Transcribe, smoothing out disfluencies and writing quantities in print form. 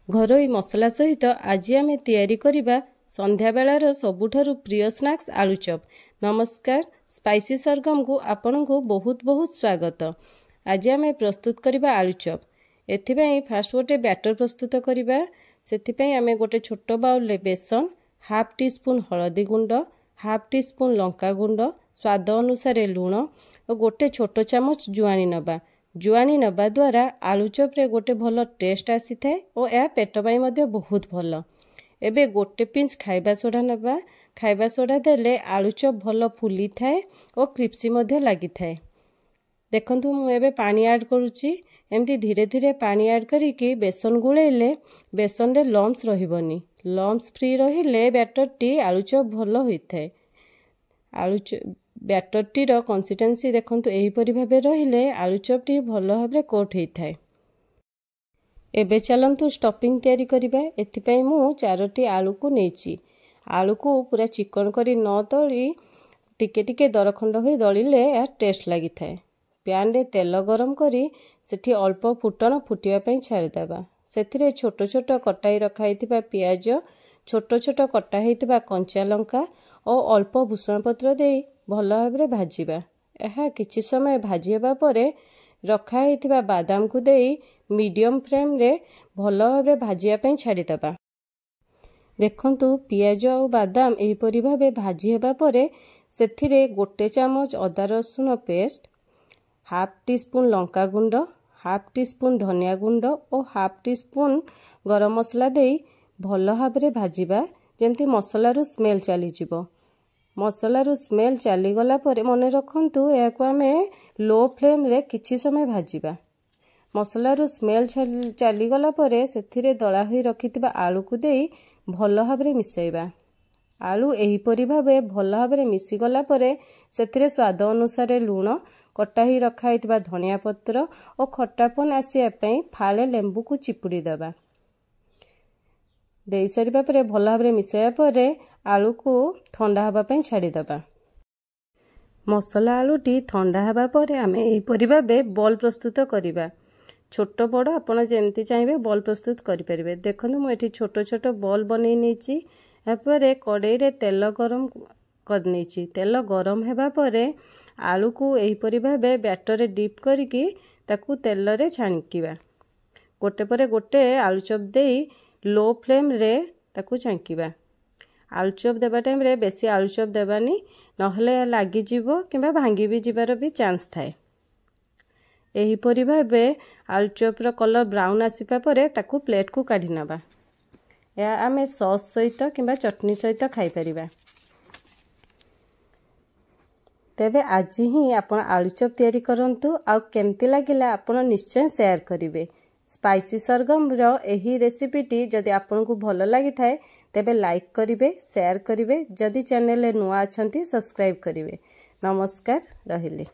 ଘରୋଇ ମସଲା ସହିତ ଆଜି ଆମେ ତିଆରି କରିବା ସନ୍ଧ୍ୟାବେଳାର ସବୁଠାରୁ ପ୍ରିୟ ସ୍ନାକ୍ସ ଆଳୁଚପ୍। ନମସ୍କାର, ସ୍ପାଇସି ସରଗମକୁ ଆପଣଙ୍କୁ ବହୁତ ବହୁତ ସ୍ୱାଗତ। ଆଜି ଆମେ ପ୍ରସ୍ତୁତ କରିବା ଆଳୁଚପ୍। ଏଥିପାଇଁ ଫାଷ୍ଟ ଗୋଟେ ବ୍ୟାଟର ପ୍ରସ୍ତୁତ କରିବା। ସେଥିପାଇଁ ଆମେ ଗୋଟେ ଛୋଟ ବାଉଲରେ ବେସନ, ହାଫ୍ ଟି ସ୍ପୁନ୍ ହଳଦୀ ଗୁଣ୍ଡ, ହାଫ୍ ଟି ସ୍ପୁନ୍ ଲଙ୍କା ଗୁଣ୍ଡ, ସ୍ୱାଦ ଅନୁସାରେ ଲୁଣ ଓ ଗୋଟେ ଛୋଟ ଚାମଚ ଜୁଆଣି ନେବା। ଜୁଆଣି ନେବା ଦ୍ୱାରା ଆଳୁଚପ୍ରେ ଗୋଟେ ଭଲ ଟେଷ୍ଟ ଆସିଥାଏ ଓ ଏହା ପେଟ ପାଇଁ ମଧ୍ୟ ବହୁତ ଭଲ। ଏବେ ଗୋଟେ ପିଞ୍ଚ ଖାଇବା ସୋଢ଼ା ନେବା। ଖାଇବା ସୋଢ଼ା ଦେଲେ ଆଳୁଚପ୍ ଭଲ ଫୁଲିଥାଏ ଓ କ୍ରିପ୍ସି ମଧ୍ୟ ଲାଗିଥାଏ। ଦେଖନ୍ତୁ, ମୁଁ ଏବେ ପାଣି ଆଡ଼୍ କରୁଛି। ଏମିତି ଧୀରେ ଧୀରେ ପାଣି ଆଡ଼୍ କରିକି ବେସନ ଗୋଳେଇଲେ ବେସନରେ ଲମ୍ସ ରହିବନି। ଲମ୍ସ ଫ୍ରି ରହିଲେ ବ୍ୟାଟରଟି ଆଳୁଚପ୍ ଭଲ ହୋଇଥାଏ। ଆଳୁଚପ୍ ବ୍ୟାଟରଟିର କନସିଷ୍ଟେନ୍ସି ଦେଖନ୍ତୁ, ଏହିପରି ଭାବେ ରହିଲେ ଆଳୁଚପ୍ଟି ଭଲ ଭାବରେ କୋଟ୍ ହୋଇଥାଏ। ଏବେ ଚାଲନ୍ତୁ ଷ୍ଟଫିଂ ତିଆରି କରିବା। ଏଥିପାଇଁ ମୁଁ 4ଟି ଆଳୁକୁ ନେଇଛି। ଆଳୁକୁ ପୁରା ଚିକଣ କରି ନ ଦଳି ଟିକେ ଟିକେ ଦରଖଣ୍ଡ ହୋଇ ଦଳିଲେ ଏହା ଟେଷ୍ଟ ଲାଗିଥାଏ। ପ୍ୟାନ୍ରେ ତେଲ ଗରମ କରି ସେଠି ଅଳ୍ପ ଫୁଟଣ ଫୁଟିବା ପାଇଁ ଛାଡ଼ିଦେବା। ସେଥିରେ ଛୋଟ ଛୋଟ କଟା ହେଇ ରଖା ହେଇଥିବା ପିଆଜ, ଛୋଟ ଛୋଟ କଟା ହେଇଥିବା କଞ୍ଚା ଲଙ୍କା ଓ ଅଳ୍ପ ଭୃଷଙ୍ଗ ପତ୍ର ଦେଇ ଭଲ ଭାବରେ ଭାଜିବା। ଏହା କିଛି ସମୟ ଭାଜି ହେବା ପରେ ରଖା ହେଇଥିବା ବାଦାମକୁ ଦେଇ ମିଡ଼ିୟମ୍ ଫ୍ଲେମ୍ରେ ଭଲ ଭାବରେ ଭାଜିବା ପାଇଁ ଛାଡ଼ିଦେବା। ଦେଖନ୍ତୁ, ପିଆଜ ଆଉ ବାଦାମ ଏହିପରି ଭାବେ ଭାଜି ହେବା ପରେ ସେଥିରେ ଗୋଟେ ଚାମଚ ଅଦା ରସୁଣ ପେଷ୍ଟ, ହାଫ୍ ଟି ସ୍ପୁନ୍ ଲଙ୍କା ଗୁଣ୍ଡ, ହାଫ୍ ଟି ସ୍ପୁନ୍ ଧନିଆ ଗୁଣ୍ଡ ଓ ହାଫ୍ ଟି ସ୍ପୁନ୍ ଗରମ ମସଲା ଦେଇ ଭଲ ଭାବରେ ଭାଜିବା, ଯେମିତି ମସଲାରୁ ସ୍ମେଲ୍ ଚାଲିଯିବ। ମସଲାରୁ ସ୍ମେଲ୍ ଚାଲିଗଲା ପରେ, ମନେ ରଖନ୍ତୁ, ଏହାକୁ ଆମେ ଲୋ ଫ୍ଲେମ୍ରେ କିଛି ସମୟ ଭାଜିବା। ମସଲାରୁ ସ୍ମେଲ୍ ଚାଲିଗଲା ପରେ ସେଥିରେ ଦଳା ହୋଇ ରଖିଥିବା ଆଳୁକୁ ଦେଇ ଭଲ ଭାବରେ ମିଶାଇବା। ଆଳୁ ଏହିପରି ଭାବେ ଭଲ ଭାବରେ ମିଶିଗଲା ପରେ ସେଥିରେ ସ୍ୱାଦ ଅନୁସାରେ ଲୁଣ, କଟା ହୋଇ ରଖା ହେଇଥିବା ଧନିଆ ପତ୍ର ଓ ଖଟାପନ ଆସିବା ପାଇଁ ଫାଳେ ଲେମ୍ବୁକୁ ଚିପୁଡ଼ି ଦେବା। ଦେଇସାରିବା ପରେ ଭଲ ଭାବରେ ମିଶାଇବା ପରେ ଆଳୁକୁ ଥଣ୍ଡା ହେବା ପାଇଁ ଛାଡ଼ିଦେବା। ମସଲା ଆଳୁଟି ଥଣ୍ଡା ହେବା ପରେ ଆମେ ଏହିପରି ଭାବେ ବଲ୍ ପ୍ରସ୍ତୁତ କରିବା। ଛୋଟ ବଡ଼ ଆପଣ ଯେମିତି ଚାହିଁବେ ବଲ୍ ପ୍ରସ୍ତୁତ କରିପାରିବେ। ଦେଖନ୍ତୁ, ମୁଁ ଏଠି ଛୋଟ ଛୋଟ ବଲ୍ ବନେଇ ନେଇଛି। ଏହାପରେ କଡ଼େଇରେ ତେଲ ଗରମ କରିନେଇଛି। ତେଲ ଗରମ ହେବା ପରେ ଆଳୁକୁ ଏହିପରି ଭାବେ ବ୍ୟାଟରରେ ଡିପ୍ କରିକି ତାକୁ ତେଲରେ ଛାଙ୍କିବା। ଗୋଟେ ପରେ ଗୋଟେ ଆଳୁଚପ୍ ଦେଇ ଲୋ ଫ୍ଲେମ୍ରେ ତାକୁ ଛାଙ୍କିବା। ଆଳୁଚପ୍ ଦେବା ଟାଇମ୍ରେ ବେଶୀ ଆଳୁଚପ୍ ଦେବାନି, ନହେଲେ ଲାଗିଯିବ କିମ୍ବା ଭାଙ୍ଗି ବି ଯିବାର ବି ଚାନ୍ସ ଥାଏ। ଏହିପରି ଭାବେ ଆଳୁଚପ୍ର କଲର୍ ବ୍ରାଉନ୍ ଆସିବା ପରେ ତାକୁ ପ୍ଲେଟ୍କୁ କାଢ଼ି ନେବା। ଏହା ଆମେ ସସ୍ ସହିତ କିମ୍ବା ଚଟଣି ସହିତ ଖାଇପାରିବା। ତେବେ ଆଜି ହିଁ ଆପଣ ଆଳୁଚପ୍ ତିଆରି କରନ୍ତୁ ଆଉ କେମିତି ଲାଗିଲା ଆପଣ ନିଶ୍ଚୟ ସେୟାର କରିବେ। ସ୍ପାଇସି ସରଗମର ଏହି ରେସିପିଟି ଯଦି ଆପଣଙ୍କୁ ଭଲ ଲାଗିଥାଏ, ତେବେ ଲାଇକ୍ କରିବେ, ସେୟାର କରିବେ। ଯଦି ଚ୍ୟାନେଲରେ ନୂଆ ଅଛନ୍ତି, ସବସ୍କ୍ରାଇବ୍ କରିବେ। ନମସ୍କାର, ରହିଲି।